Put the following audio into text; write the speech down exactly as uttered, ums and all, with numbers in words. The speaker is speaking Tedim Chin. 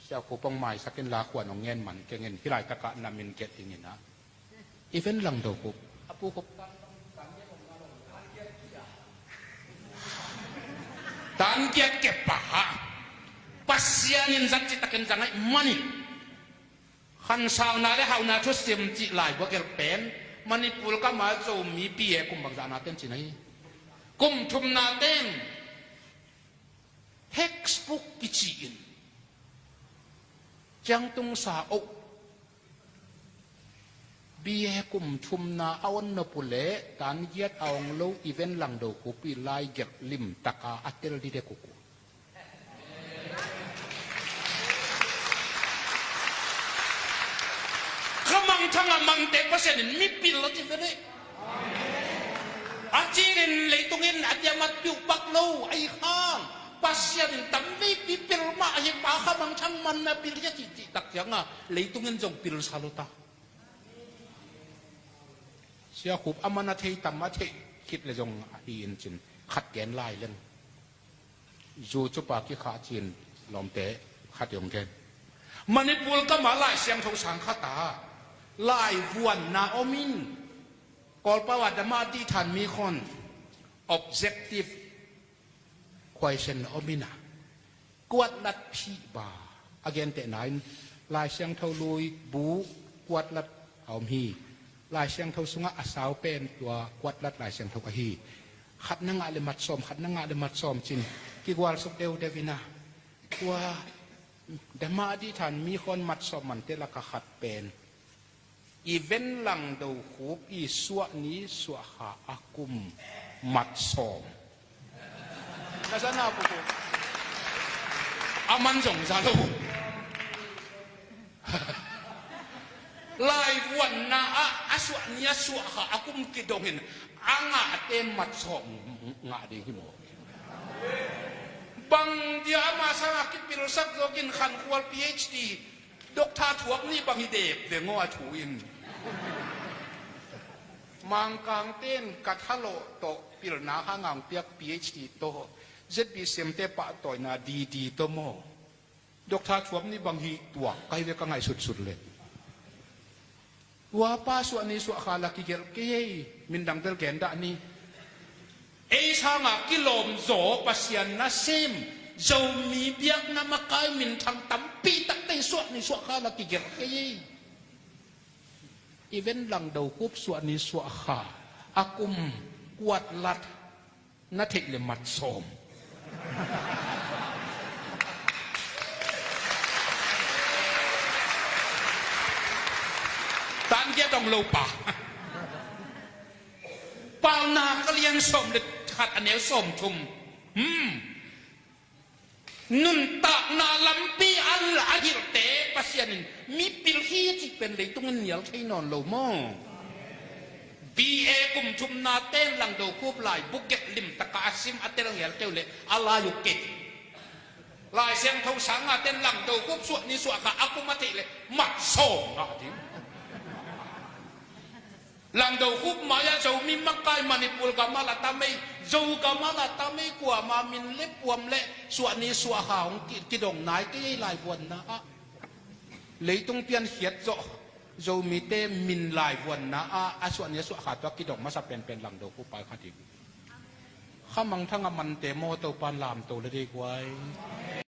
Sia Khup hong maisak in la khuan hong ngen man keng in, hih laitakah na min gelh ding in ah. Event Langdo Khup, a pu Khup, tan giat kep pah. Pasian in zat citakin za ngaih man in, khansauna le hauhna thusim cih laibu a gelh pen Manipur gam a Zomi B A kum bangzahna ten cih na hi. Kum thumna ten textbook kici in ciangtung sa oh. B A kum thumna a on nop uh leh tan giat a ong lo Event Langdo Khup i lai gelh limtaka a tel didek uh. Kha mangthang a mangte Pasian in mipil a ci ve leh. A cingin leitung in a diamat piuh bak lo a i khang Pasian in tamveipi pil mah a hi pa kha mangthang man na pil hi a cihcih tak cianga leitung in zong pilsa lo ta. Sia Khup a man a thei tam a theih khit le zong ahi in cin khat gen lai leng. Zu cupa kikhah cin lawmte khat i hong gen. Manipur gam a Lai Siangtho sang khat a laivuanna om in, Kawlpau a dama dih than mi khon objective question om in a, kuatlat phih ba a gentehna in Lai Siangtho lui bu kuatlat a om hi. Lai Siangtho sungah a sau pen tua kuatlat Lai Siangtho ahi. Khat na ngah le mat sawm, khat na ngah le mat sawm cin kigualsuk deuhdeuh in a, tua dama dih than mi khon mat sawm mante laka khat pen Event Langdo Khup i suah ni suah kha a kum mat sawm. Ka za na pu pu. A man zong za lo. Laivuanna ah a suah ni a suah kha a kum kidong in a ngahte mat sawm ngah ding hi maw? Bang dia ama sangah kipilsak zawkin khankhual P H D Doctor thuak nih bang hi dep deng aw a thu in. Mangkangte in ka thalawh tawh pilna hang a hong piak P H D tawh Z B C M te pahtawina D D tawh maw? Doctor thuak nih bang hi tuak kai ve ka ngaihsutsut le. Tua pa suah ni suah kha la kigelh kei ei, mindang bel gen dah ni. Ei sanga kilawm zaw Pasian nasem Zomi biakna makai minthang tampi takte suah ni suah kha la kigelh kei ei. Event Langdo Khup suah ni suah kha a kum kuatlat na theih le mat sawm. Tan giat dong lo pa. Paunak a lian sawm le khat a neu sawm thum. Hmm. Nuntakna lampi a hilhte Pasian in mipil hi a cih pen leitung in nial thei nawn lo maw? B A kum thumna ten Langdo Khup lai bu gelh limtaka a sim a tel ngelkeu le a lai uh kei. Lai Siangtho sanga ten Langdo Khup suah ni suah kha a kum a theih le mat sawm ngah ding. Langdo Khup mai-ah Zomi makai Manipur gam ah la tam ei, Zo gam ah la tam ei, kuama min le puam le suah ni suah kha hong ki-, kidong nai kei ei laivuanna ah. Leitung piankhiat zawh Zomite min laivuanna ah a suah ni a suah kha tua kidong masa penpen Langdo Khup pai kha ding. Kha mangthang a mante maw Topan lamto le dei guai.